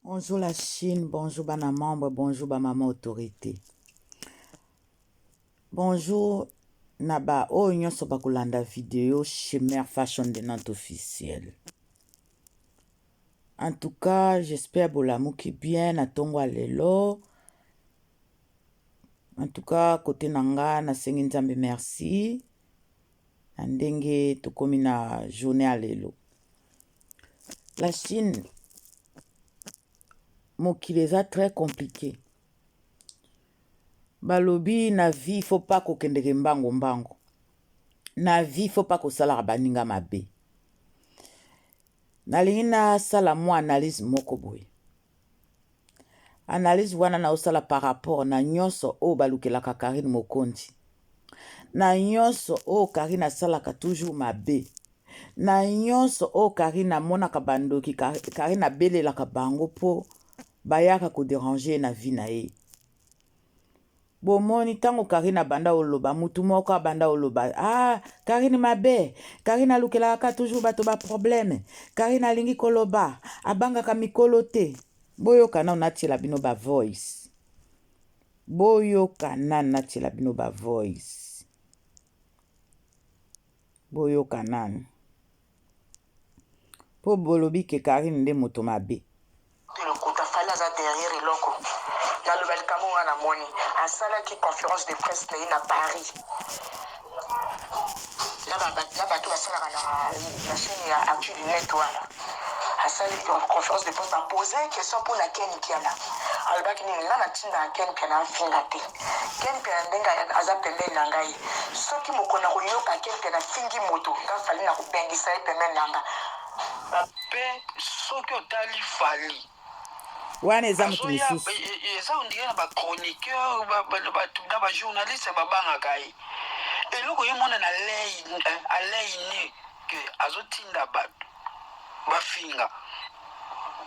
Bonjour la Chine, bonjour bana membre, bonjour ba maman autorité. Bonjour na ba oyo nyonso bakolanda video chez Mère Fashion de Nantes officiel. En tout cas, j'espère bolamuki bien na tongo ya lelo. En tout cas, côté na nga nasengi Nzambe merci na ndenge tokomi na journée ya lelo. La Chine, mokili eza très compliqué. Balobi na vie faut pas kokendeke mbango mbango. Na vie faut pas kosalaka baninga mabe. Nalingi nasala mwa analyse moko boye. Analyse wana naosala par rapport na nyonso oyo balukelaka Carine Mokonzi. Na nyonso oyo Carine asalaka toujours mabe. Na nyonso oyo Carine amonaka bandoki, Carine abelelaka bango mpo bayaka kodéranger ye na vie na ye. Bomoni ntango Carine abanda oloba, mutu moko abanda oloba, ah Carine mabe, Carine alukelaka toujours bato ba problème, Carine alingi koloba, abangaka mikolo te. Boyoka nanu natiela bino ba voice. Boyoka nanu natiela bino ba voice. Boyoka nanu. Po bolobi ke Carine nde moto mabe. Te lokuta Fally aza derrière eloko naloba likambo nga namoni asalaki conference de presse na ye na Paris na bato basalaka na chaîne ya Actu du Net wana asali conference de presse bapose question mpo na Ken Mpiana alobaki nini nga natindaka Ken Mpiana afinga te Ken Mpiana ndenge aza pembeni na ngai soki mokolo na koyoka Ken Mpiana afingi moto nga Fally na kobengisa ye pembeni na nga. Pe soki otali Fally wana eza moto mosusu eza on dirait na ba chroniqueur na ba journaliste babangaka ye eloko ye mona na à l'œil nu que azotinda bato bafinga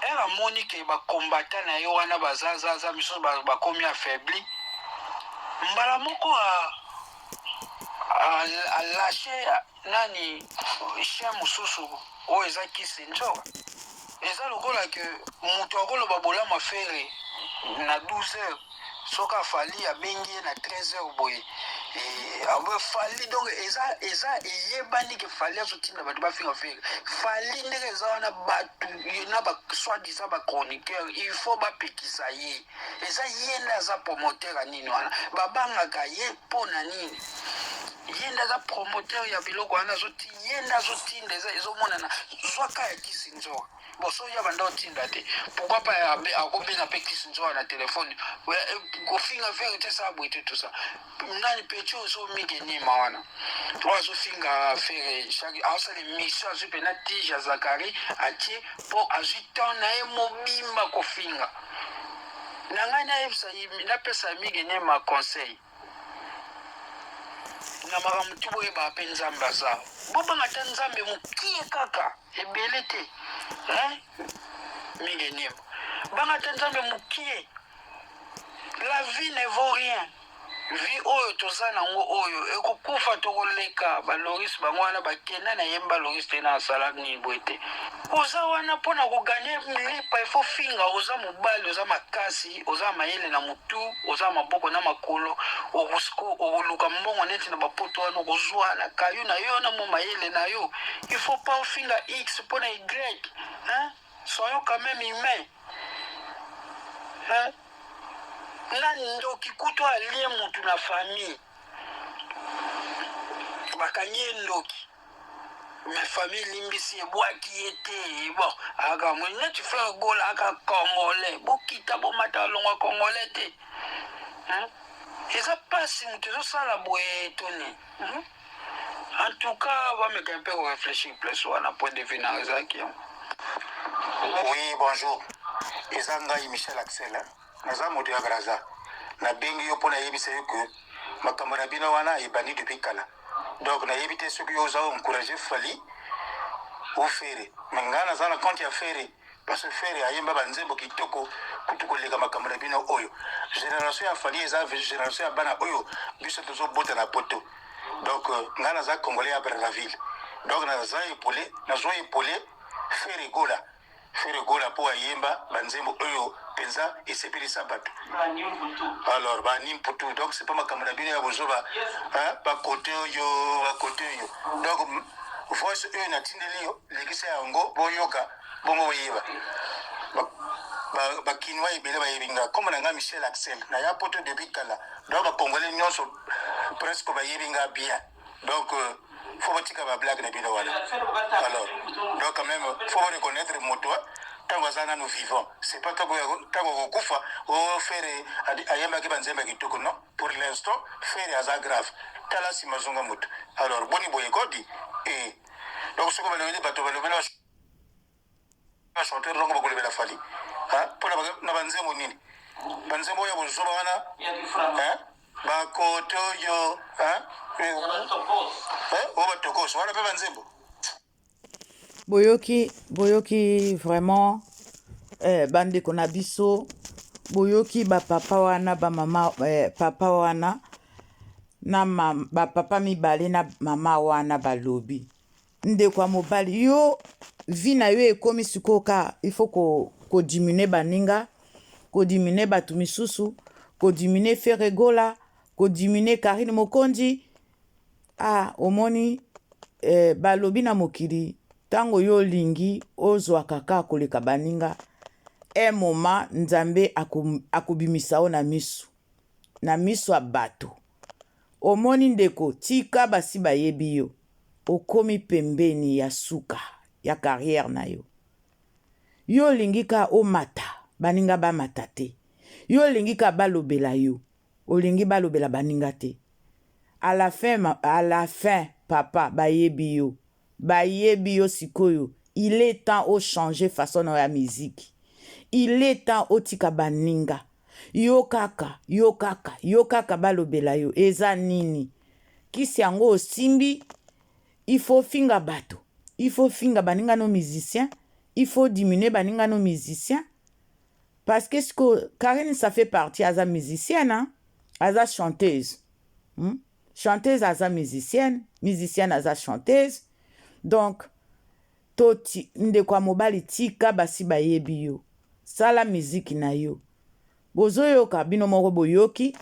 ere amoni ke bakombata na ye wana bazazaza misusu bakomi affaibli mbala moko alâche nani chien mosusu oyo eza kisi nzoka eza lokola ke moto akoloba bolamu affaire na 12 heures soki afali abengi ye na 13 heures boye Fally donc eza eyebani ke Fally azotinda bato bafinga Ferre. Fally ndenge eza wana, bato na ba soi-disant bachroniqueur, il faut bapekisa ye. Eza ye nde aza promoteur ya nini wana, babangaka ye mpo na nini? Ye nde aza promoteur ya biloko wana, ye nde azotinda. Eza ezomonana zwaka ya kisi nzoka. Bon, soki ya banda otinda te, pourquoi pas akobenga mpe kisi nzoka na telefone kofinga Ferre te, sala boye te, tout ça. Nani peti oyo ozomige nima wana oyo azofinga Ferre, aosala émission, azwi mpena tige ya Zakari atie mpo azwi temps na ye mobimba kofinga. Na ngai nayebisa, napesa Mige Nema conseil na makambo tu boyebaka mpe Nzambe aza. Bobanga ata Nzambe mokie kaka, ebele te. Mige Nema, banga ata Nzambe mokie. La vie ne vaut rien. Vie oyo toza nango oyo ekokufa, tokoleka baloris bango wana bakenda na yemba loris te na asala nini boye te. Oza wana mpona kogagner lipa, ifo finga. Oza mobali, oza makasi, oza mayele na motu, oza maboko na makolo, okoluka mbongo neti na bapoto wana, okozwa na kayu na yo na mo mayele na yo. Il faut pas ofinga x mpona y, hein? Soyons quand même humain, hein? Na ndoki kutu alie mutu na famille, bakangi ye ndoki, mais famille elimbisi, ebwaki ye te. Bon, aka neti Ferre Gola aka congolais, bokita bomata alongwa congolais te, hein? Eza mpasi moto ezosala boye toni, En tout cas, bameka mpe koréfléchir place wana. Point de vue na ezalaki yango. Oui, bonjour, eza ngai Michel Axel, naza moto ya Braza. Nabengi yo mpo nayebisa yo ke makambo na bino wana ebandi depuis kala. Donc nayebi te soki yo oza encourage Fally ou Ferre, mais ngai naza na compte ya Ferre, parce que Ferre ayemba banzembo kitoko kutu koleka makambo na bino oyo. Génération ya Fally eza génération ya bana oyo biso tozobota na poto. Donc ngai naza congolais ya Brazzaville, donc naza épaulé, nazo épaulé Ferre Gola. Ferre Gola mpo ayemba banzembo oyo mpenza esepelisa bato. Alors ba nimputu, donc c'est pas makambo na bino ya bozoba, hein, ba kote oyo, ba kote oyo. Donc voice oyo natindeli yo, lekisa yango boyoka, bongo boyeba. Ba kinois ebele bayebi nga, kombo na nga Michel Axel, naya poto depuis kala. Donc ba congolais nyonso presque bayebi nga bien. Donc faut botika ba blague na bino wana. Alors donc quand même faut reconnaître moto ntango aza nanu vivant, c'est pas ntango okokufa o Ferre ayembaki banzembo ya kitoko. Non, pour l'instant Ferre aza grave, tala nsima zonga moto. Alors boni boye kodi e donc soki balobeli bato, balobeli bachanteur, donc bakolobela Fally mpo na banzembo nini? Banzembo oyo ya bozoba wana, bakote oyo oyo batokos wana mpe banzembo. Boyoki, boyoki vraiment, bandeko na biso, boyoki bapapa wana, bamama, papa wana na bapapa mibale na mama wana balobi. Ndeko ya mobali, yo vie na yo ekomi sikoyo ka il faut kodiminuer baninga, kodiminuer bato misusu, kodiminuer Ferre Gola, kodiminuer Karine Mokonzi. Ah, omoni, balobi na mokili, ntango yo olingi ozwaka kaka koleka baninga, un moment Nzambe akobimisa yo na miso, na miso ya bato. Omoni ndeko, tika basi bayebi yo, okomi pembeni ya suka ya carrière na yo. Yo olingi kaka omata, baninga bamata te. Yo olingi kaka balobela yo, olingi balobela baninga te. À la fin, à la fin, papa, bayebi yo, bayebi yo sikoyo. Il est temps ochanger façon na yo ya musique, il est temps otika baninga. Yo kaka, yo kaka, yo kaka balobela yo, eza nini? Kisi yango osimbi, il faut finga bato, il faut finga baninga no musicien, il faut diminuer baninga no musicien, parce que sikoyo Karine, ça fait partie, aza musicienne, hein? Aza chanteuse, Chanteuse aza musicienne, musicienne aza chanteuse. Donc to ndeko ya mobali, tika basi bayebi yo, sala miziki na yo. Bozoyoka bino moko, boyoki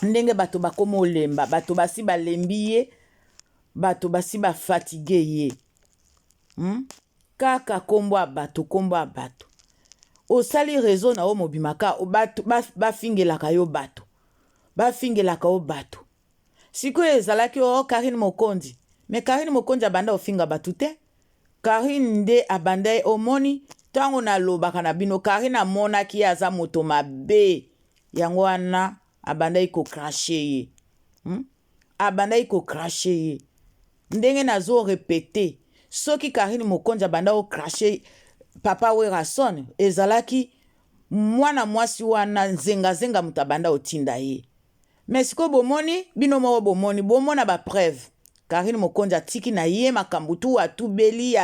ndenge bato bakoma olemba, bato basi balembi ye, bato basi bafatiguer ye, Kaka nkombo ya bato, nkombo ya bato. Osali réseau na yo mobima ka bato bafingelaka yo, bato bafingelaka yo bato. Sikoyo ezalaki o Karine Mokonzi, mais Karine Mokonzi abanda kofinga bato te. Karine nde abanda ye. Omoni, ntango nalobaka na bino, Karine amonaki ye aza moto mabe, yango wana abandaki kocracher ye, Abandaki kocracher ye. Ndenge nazorépéter, soki Karine Mokonzi abanda kocracher papa Werason, ezalaki mwana mwasi wana nzengazenga moto abanda kotinda ye. Mais sikoyo bomoni bino moko, bomoni, bomona bapreuve. Karine Mokonzi atiki na ye makambo tu, atubeli,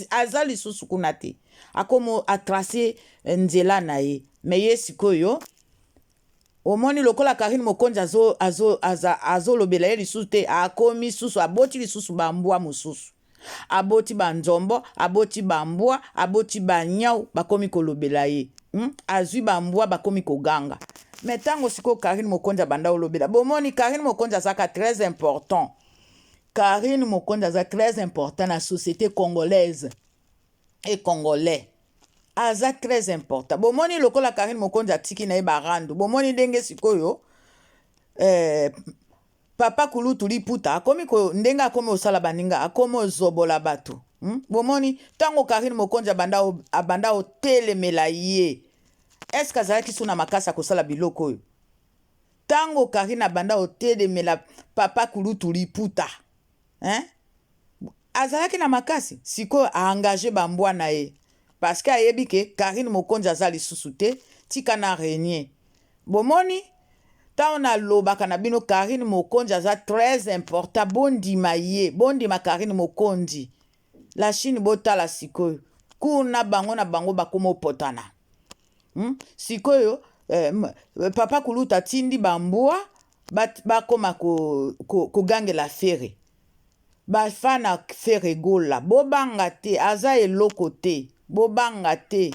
aza lisusu kuna te, akomo atracer nzela na ye. Mais ye sikoyo omoni lokola Karine Mokonzi azolobela ye lisusu te, akomi susu aboti lisusu bambwa mosusu, aboti banzombo, aboti bambwa, aboti banyau, bakomi kolobela ye, Azwi bambwa, bakomi koganga. Mais ntango sikoyo Karine Mokonzi abanda kolobela, bomoni Karine Mokonzi azalaka très important. Karine Mokonzi aza très important na société congolaise et congolais, aza très important. Bomoni lokola Karine Mokonzi atiki na ye barandu, bomoni ndenge sikoyo papa kulutu liputa akomi ndenge akomi kosala baninga, akomi ozobola bato, Bomoni ntango Karine Mokonzi abanda otelemela ye, est-ce azalaki so na makasi ya kosala biloko oyo? Ntango Karine abanda otelemela papa kulutu liputa, hein? Azalaki na makasi? Sikoyo aengager bambwa na ye parce que ayebi ke Karine Mokonzi aza lisusu te, tika na renier. Bomoni ntango nalobaka na bino, Karine Mokonzi aza très important, bondima ye, bondima Karine Mokonzi. La Chine, botala sikoyo kuna, bango na bango bakoma opotana, Sikoyo papa kuluta atindi bambwa bakoma kogangela ko Ferre. Bafana Ferre Gola, bobanga te, aza eloko te. Bobanga te.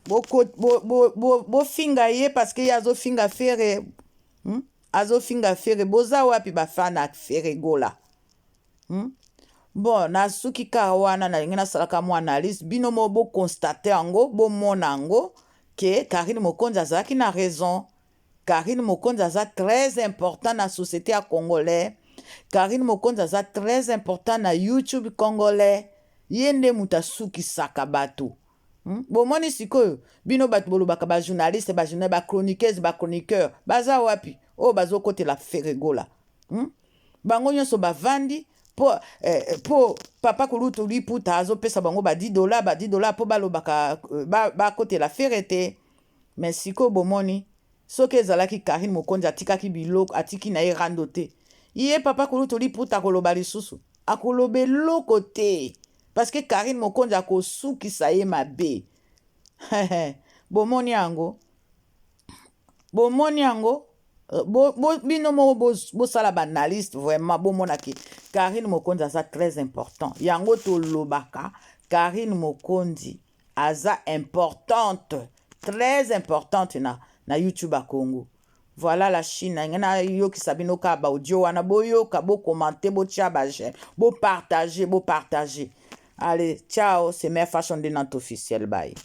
Bofinga bo, bo, bo, ye parce que ye azofinga Ferre. Azofinga Ferre. Boza wapi bafana ya Ferre Gola? Bon, nasuki kaka wana. Nalingi nasalaka mwa analyse, bino mo boconstater yango, bomona yango ke Karine Mokonzi azalaki na raison. Karine Mokonzi aza très important na société ya congolais. Karine Mokonzi aza très important na YouTube congolais. Ye nde moto asukisaka bato. Bomoni sikoyo, bino bato bolobaka, bajournaliste, bajournal, bachroniqueuse, bachroniqueur, baza wapi oyo bazokotela Ferre Gola? Bango nyonso bavandi po, po papa kulutu Liputa azopesa bango ba 10 dollar, ba 10 dollar, mpo balobaka bakotela Ferre te. Mais sikoyo bomoni, soki ezalaki Karine Mokonzi atikaki biloko, atiki na ye rando te, ye papa kulutu Liputa akoloba lisusu, akoloba eloko te, parce que Karine Mokonzi akosukisa ye mabe. Bomoni yango, bomoni yango. Bo, bo, bino moko bosala baanalyste, vraiment bomonaki Karine Mokonzi aza très important. Yango tolobaka, Karine Mokonzi aza importante, très importante na YouTube ya Congo. Voilà la Chine. Ngai nayokisa bino kaka baaudio wana, boyoka, bocommenter, botia baj'aime, bopartager, bopartager. Allez, ciao, c'est Mère Fashion de Nantes officiel. Bye.